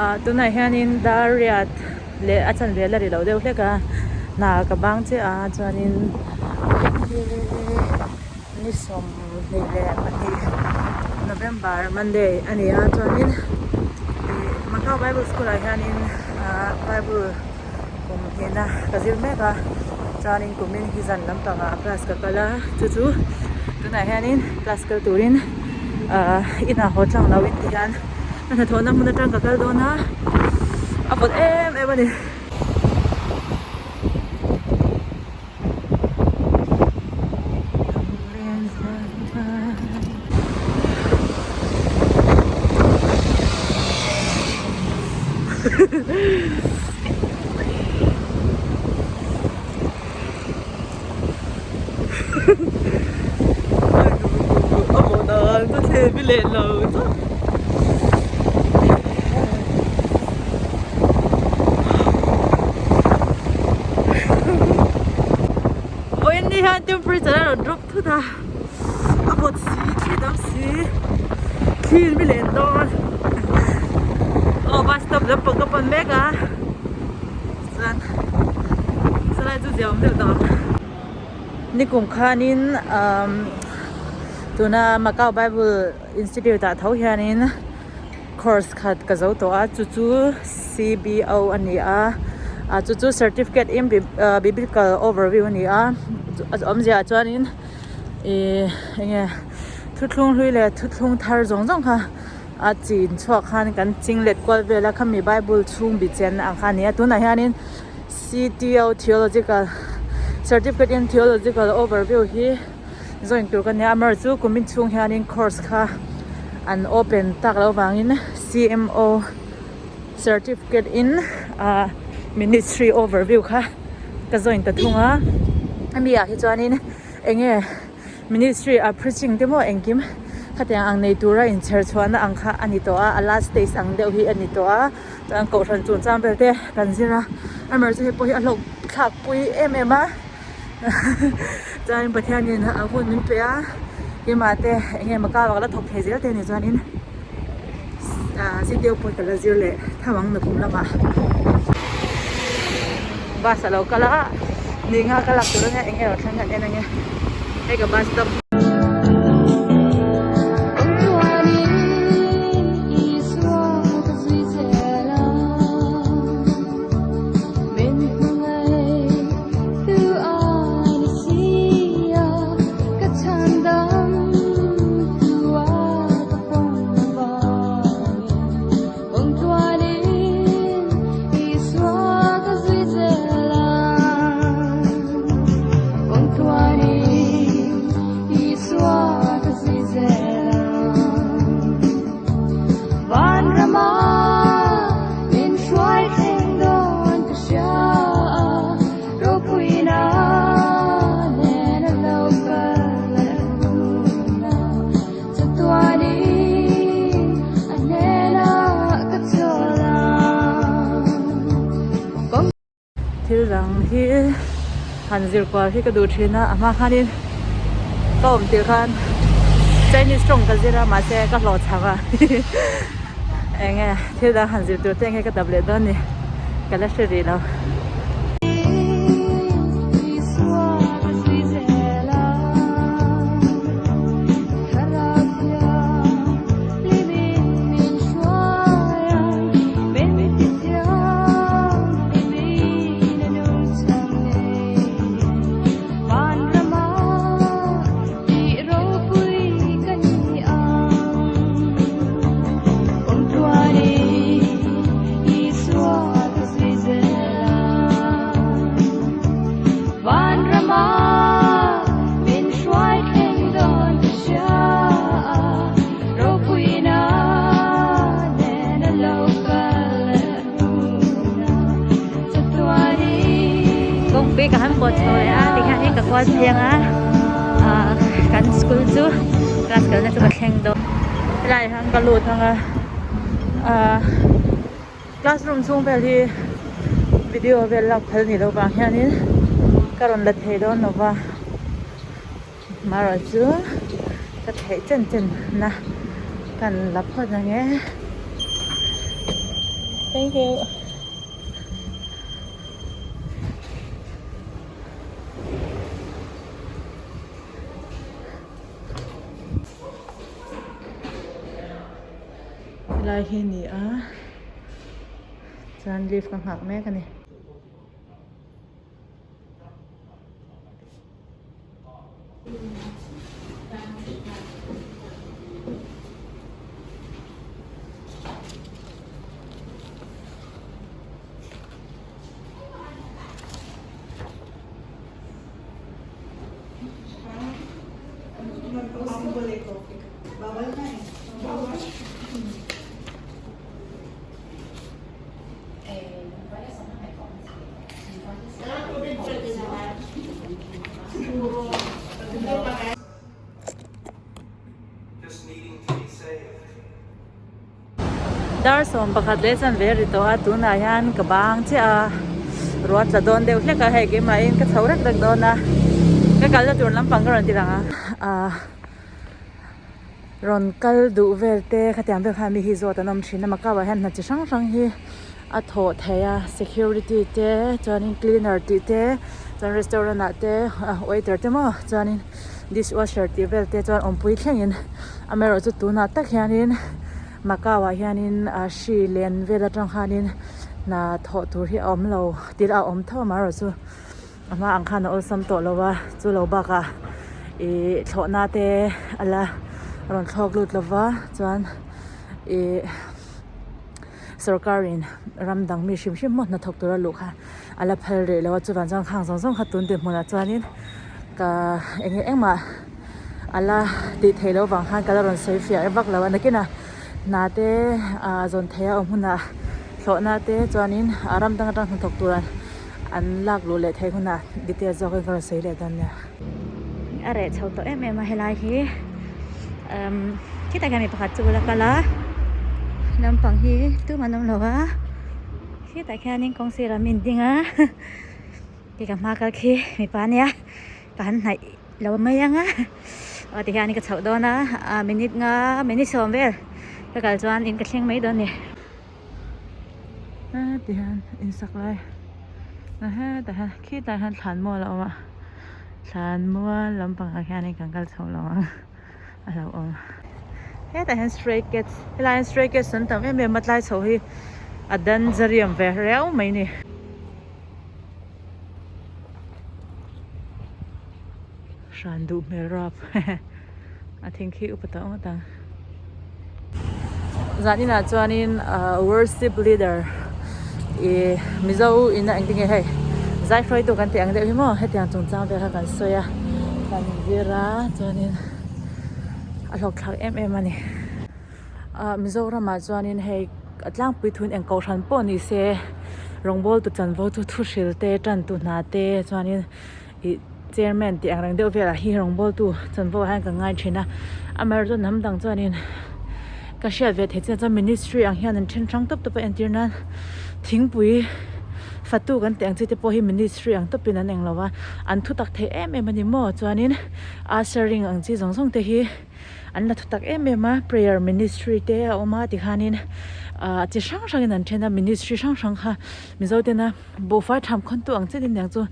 Ahh tunah hianin dar riat leh a chanve la ri lo deuh hlek a hna ka bang chiah a chuanin ni 22 November Monday a ni a chuanin ih Macau Bible School ah hianin ahh Bible kum hnihna ka zir mek a chuanin kumin hi zan lampangah class ka kal a chu chu tunah hianin class kal turin ahh inah haw tlang lo in ti hian ka hnathawhna hmun atang ka kal dawn a a vawt em em a ni. Vawiin ni hian temperature a rawn drop thut a a vawt si thli dang si thli in mi len dawn aw bus stop lampang ka pan mek a chuan chulai chu zia awm deuh tawh ang nikum khanin umm tuna Macau Bible Institute ah tho hianin course khat ka zo tawh a chu chu C_B_O a ni a ah chu chu certificate in biblical overview a ni a a awmzia ah chuanin ihh eng nge thuthlung hlui leh thuthlung thar zawng zawng kha a chin chhuak khan kan ching let kual vel a khami bible chhung bi chen ang kha a ni a tunah hianin C_T_O theological certificate in theological overview hi. Join tur ka nia amaherawhchu chu kumin chhung hianin course kha an open tak loh avangin C_M_O certificate in ah ministry overview kha ka join ta thung a hemi ah hi chuanin eng nge ministry a preaching te maw engkim khatiang ang nei tura inchher chhuahna ang kha a ni tawh a a last stage ang deuh hi a ni tawh a chuan kohhran chungchang vel te kan zir a amaherawhchu hei pawh hi a hlawk thlak pui em em a. Chuanin Pathianin a hun min pe a, keimah te eng nge maw kar ah la thawk thei zel te a nih chuanin ah zideo pawh ka la zir leh tho ang nukum lamah. Bus a lo kal a, ni nga ka lak tur ania eng nge rawn thleng kan en ange hei ka bus stop. Thil dang hi han zir kual hi ka duh thin a a hma khanin ka awm tirh khan Chinese tawng ka zir a mahse ka hlawh chak a eng nge thil dang han zir tur te nge ka dap leh dawn ni ka la hre rih lo. Kawngpui ka han pawt chho leh a tikhian ka kual pheng a ah kan school chu class kalna chu ka thleng dawn helai ah hian ka lut ang a ah classroom chhung vel hi video vel lak phal ni loh vang hianin ka rawn la thei dawn lo va marawh chu ka theih chen chen na kan la phawt ang e. Thank you. Helai hi ni a chuan lift ka nghak mek a ni. Dar 11 leh chanve a ri tawh a tunah hian ka bang chiah a ruah tla dawn deuh hlek a hei keimahin ka chho rek rek dawn a ka kalna tur lampang ka rawn ti lang a ah rawn kal duh vel te khatiang vel khan mi hi zawt an awm thin a Macau ah hian hna chi hrang hrang hi a thawh theih a security te chuanin cleaner tih te chuan restaurant ah te waiter te maw chuanin dishwasher tih vel te chuan awmpui thlengin amaherawhchu chu tunah tak hianin Macau ah hianin ah hri len vel atang khanin hna thawh tur hi a awm lo thil a awm tho amaherawhchu chu a hma ang khan a awlsam tawh lo a chu lo bakah ih thlawhna te a la rawn thlawk lut lo va chuan ih. Sorkarin ram dang mi hrim hrim maw hnathawk tura luh kha a la phal rih lo a chuvang chuan khang zawng zawng kha tun dinhmunah chuanin ka eng nge engmah a la tih theih loh vang khan ka la rawn sawi fiah vak lo a nakinah hna te ah zawn theih a awm hunah thlawhna te chuanin a ram dang atang hnathawk tura an lak luh leh theih hunah detail zawk in ka rawn sawi leh dawn nia. A reh chho tawh em em a helai hi umm khitah khian mi pakhat chu la kal a lampang hi tumah an awm lo a khitah khianin kawng sirah mi an ding a khi ka hma kal khi mipa ania ka han hnaih lo mai ang a aw tikhianin ka chhoh dawn a ah minute nga minute sawm vel ka kal chuan in ka thleng mai dawn a ni. Heti hian insak lai hetah hian khitah hian thlan mual a awm a thlan mual lampangah khianin kan kal chho lo ang a lo awm hetah hian stray cats helaiah hian stray cats an tam em em a tlai chho hi a dangerous ve riau mai a ni. Hran duh hmel rap a thing khi upa tawh ngawt ang. Zaninah chuanin ahh worship leader ih mizo ina engtin nge hei zai hruaitu kan tih ang deuh hi maw hetiang chungchang vel kha kan sawi a kan zir a chuanin a hlawk thlak em em a ni. Ahh Mizoramah chuanin hei a tlangpui thun eng kohhran pawh ni se rawngbawltu chanvo chu thu hril te tantu hna te chuanin ih chairman tih ang reng deuh velah hi rawngbawltu chanvo ah hian ka ngai thin a amaherawhchu hnam dang chuanin ka hriat ve theih chin ah chuan ministry ang hian an then hrang tawp tawp a entir nan thingpui fatu kan tih ang chi te pawh hi ministry ang tawpin an englo a an thutak thei em em a ni maw chuanin ushering ang chi zawng zawng te hi. An la thutak em em a prayer ministry te a awm a tikhanin ah chi hrang hrangin an then a ministry hrang hrang kha mizo tena buhfai tham khawntu ang chitin niang chu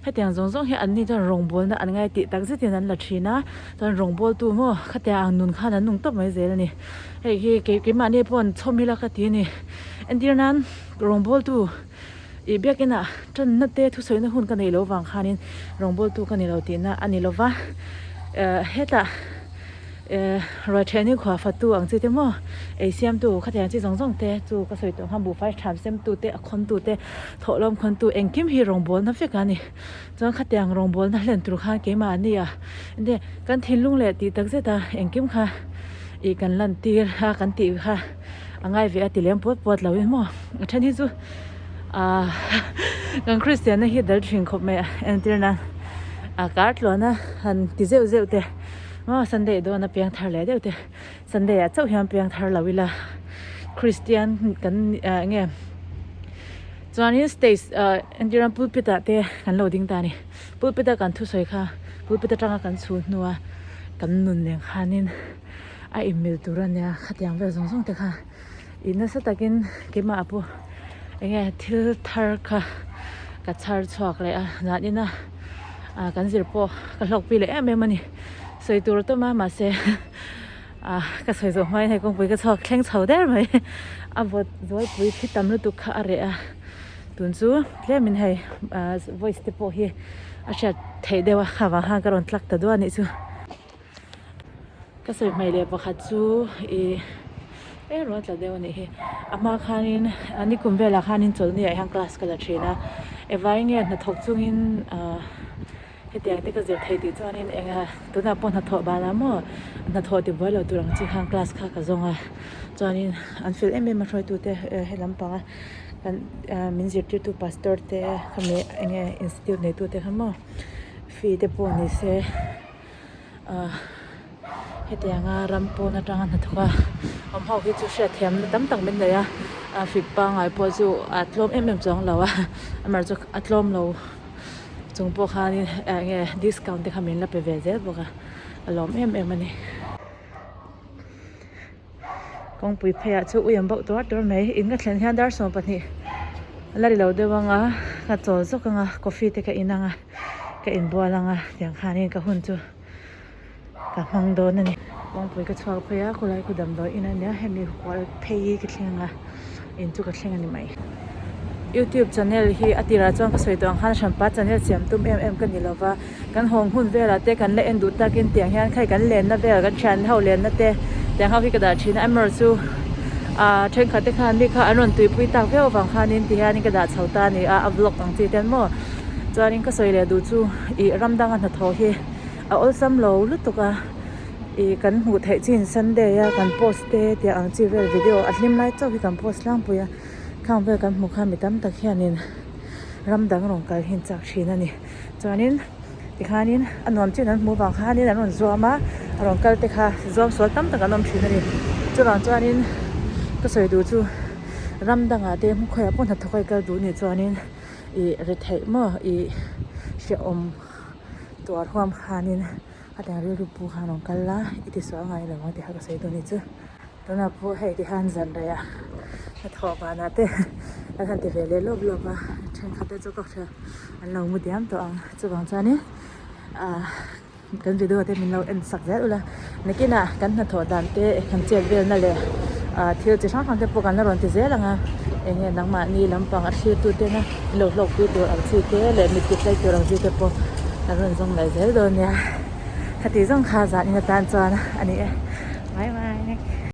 hetiang zawng zawng hi an ni chuan rawngbawlna an ngai tih tak zetin an la thin a chuan rawngbawltu maw khatiang ang nun khan an nung tawp mai zel a ni hei hi kei keimahni pawh chhawm ila ka ti a ni entir nan rawngbawltu ih biakinah tanna te thusawina hun ka neih loh vang khanin rawngbawltu ka ni lo tihna a ni lova eh hetah eh ruaithehni khua fatu ang chi te maw ei siamtu khatiang chi zawng zawng te chu ka sawi tawh khan buhfai tham semtu te a khawntu te thawhlawm khawntu engkim hi rawngbawlna vek a ni chuan khatiang rawngbawlna hlen tur khan keimahni a enge kan thinlung leh tih tak zet a engkim kha ih kan lantir a kan tih kha a ngai ve a ti lem puat puat lo in maw a then hi chu ahh kan Kristianna hi dal thin khawp mai a entir nan a kar tluana han ti zeuh zeuh te maw Sunday dawn a piang thar leh deuh te Sunday ah chauh hian piang thar lo ila Kristian kan ah eng nge chuanin stage ah entir nan pulpit ah te kan lo ding ta a ni pulpit a kan thusawi kha pulpit atanga kan chhun hnua kan nun nen khanin. A inmil tur a nia khatiang vel zawng zawng te kha ih nasa takin keimah pawh. Enge thil thar kha ka chhar chhuak leh a zanin a ah kan zir pawh ka hlawkpui leh em em a ni sawi tur a tam a mahse ah ka sawi zawh hmain hei kawngpui ka chhuak thleng chho der mai a vawt zawlpui thli tam lutuk kha a reh a tun chu tlemin hei ah voice te pawh hi a hriat theih deuh a kha vang khan ka rawn tlak ta duah a nih chu. Ka sawi hmai leh pakhat chu ih e rual tla deuh a nih hi a hma khanin a nikum velah khanin chawlhni ah hian class ka la thin a evai nge hnathawk chungin ah hetiang te ka zir thei tih chuanin eng a tunah pawh hnathawh banah maw hnathawh ti buai lo tur ang chi khan class kha ka zawng a chuanin an fel em em a hruaitute he lampanga kan ah min zirtirtu pastor te khami eng nge institute neitute kha maw fee te pawh ni se. Ahh hetianga ram pawn atanga hnathawk a awm ho hi chu hriatthiamna tam tak min nei a a fik pangngai pawh chu a tlawm em em chuang lo a amaherawhchu a tlawm lo chung pawh khanin eng nge discount te kha min la pe ve zel bawk a a lawm em em a ni. Kawngpui pheiah chu ui an bauh tuar tuar mai in ka thlen hian dar 12 la ri lo deuh anga ka chawl zawk anga coffee te ka in anga ka inbual anga tiang khanin ka hun chu ka hmang dawn a ni. Kawngpui ka chhuak phei a khawlai khu damdawi in a nia hemi kual phei hi ka thleng a in chu ka thleng a ni mai. Youtube channel hi a tirah chuan ka sawi tawh ang khan hranpa channel siam tum em em ka ni lova kan hawng hun velah te kan la en duh takin tiang hian khai kan lenna vel kan thian ho lenna te tiang ho hi ka dah thin a amaherawhchu chu ah thenkhat te khan mi kha an rawn tuipui tak viau avang khanin ti hianin ka dah chho ta a ni a a vlog ang chi ten maw chuanin ka sawi leh duh chu ih ram danga hnathawh hi a awlsam lo lutuk a ih kan hmuh theih chin Sunday a kan post te tiang ang chi vel video a hlim lai chauh hi kan post tlangpui a khang vel kan hmuh khan mi tam tak hianin ram dang rawn kal hi an chak thin a ni. Chuanin tikhanin a nuam chin an hmuh vang khanin an rawn zuam a a rawn kal te kha zuam sual tam tak an awm thin a ni chuvang chuanin ka sawi duh chu ram dangah te hmun khawiah pawh hnathawk a i kal duh nih chuanin ih ri theih maw ih hrehawm tuar huam khanin a dang rilru pu khan rawn kal la i ti sual ngai lo ang tih kha ka sawi duh a ni chu. Tunah pawh hei ti hian zan rei a hnathawh vanah te an han ti ve leh lawp lawp a thenkhat te chu ka hria an lo mu diam tawh ang chuvang chuanin ah kan video te min lo en sak zel ula nakinah kan hnathawh dan te kan chet velna leh ah thil chi hrang hrang te pawh kan la rawn ti zel ang a eng nge nangmahni lampang a thlir tu tena min lo hlawkpui tur ang chi te leh mit tlai tur ang chi te pawh kan rawn zawng leh zel dawn nia khati zawng kha zan in atan chuan a ni e. Bye bye.